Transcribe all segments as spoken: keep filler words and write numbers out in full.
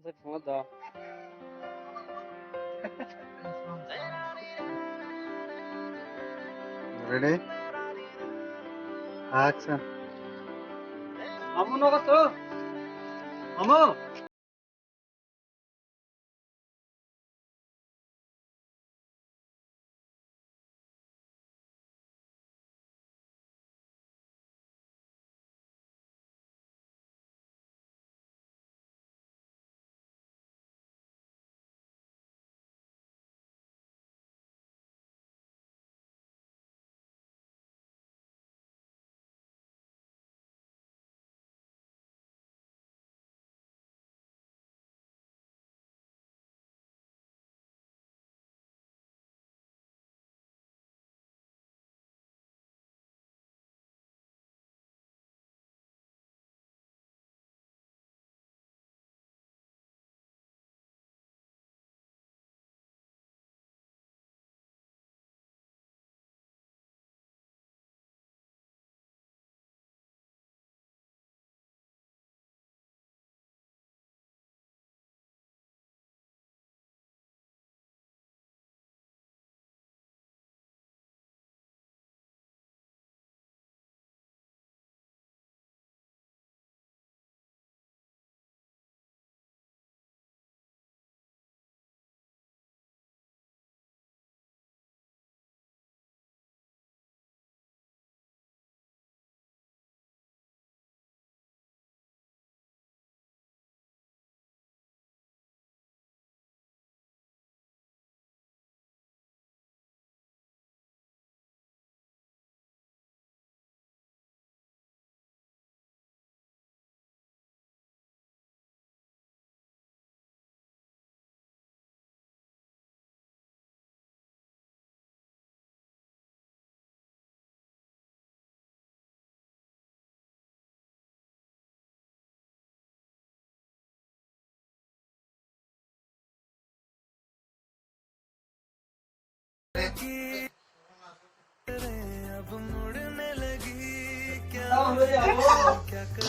Ready? Action. Mamu nogo to. Mamu.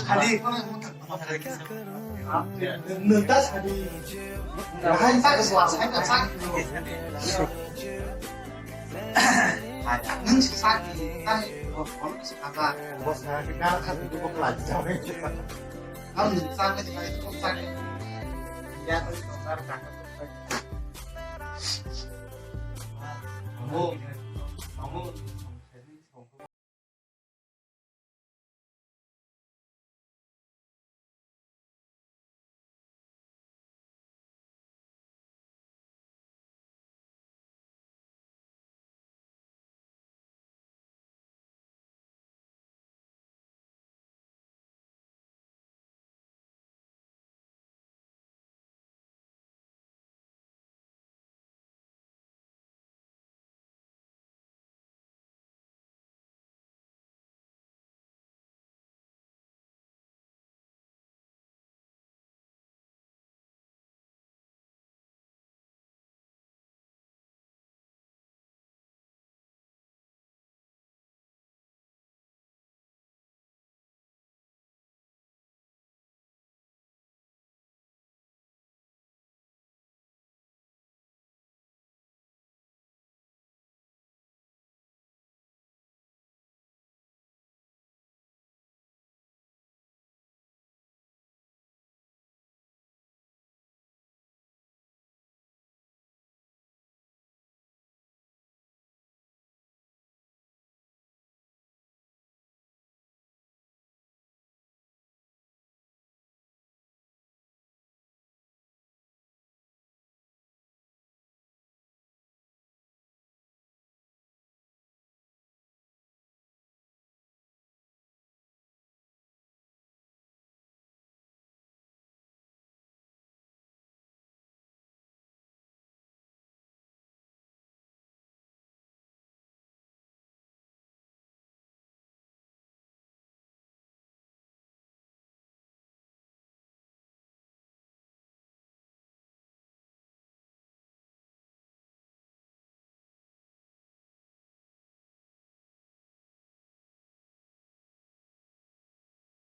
Hadi. Nunta sadi. Hai tak suara saya tak sakit. Hai tak nung sakit. Hai kok kok sakit. Bos sakit kan kan itu kok lancar. Kamu sakit sakit kok sakit. Ya terus kok sakit. Kamu kamu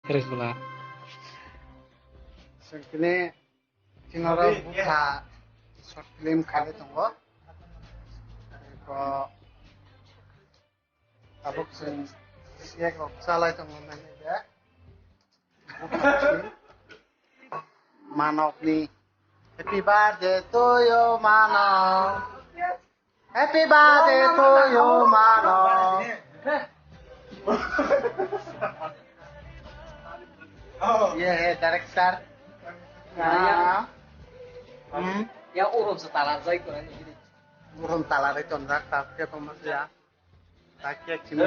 Terus pula. Sengkene Chini oro bwkha short film khalai tongo. Eko tabuk chwng cake rok chalai tongo manager. Bwkha chwng Manok ni happy birthday to you, Manok. Happy birthday to you, Manok. Ye hai director. Ah. Hmm. Ya, urum se talar jai ko ni. Urum talar jai ton rak tak ke pamasiya. Tak ke chini.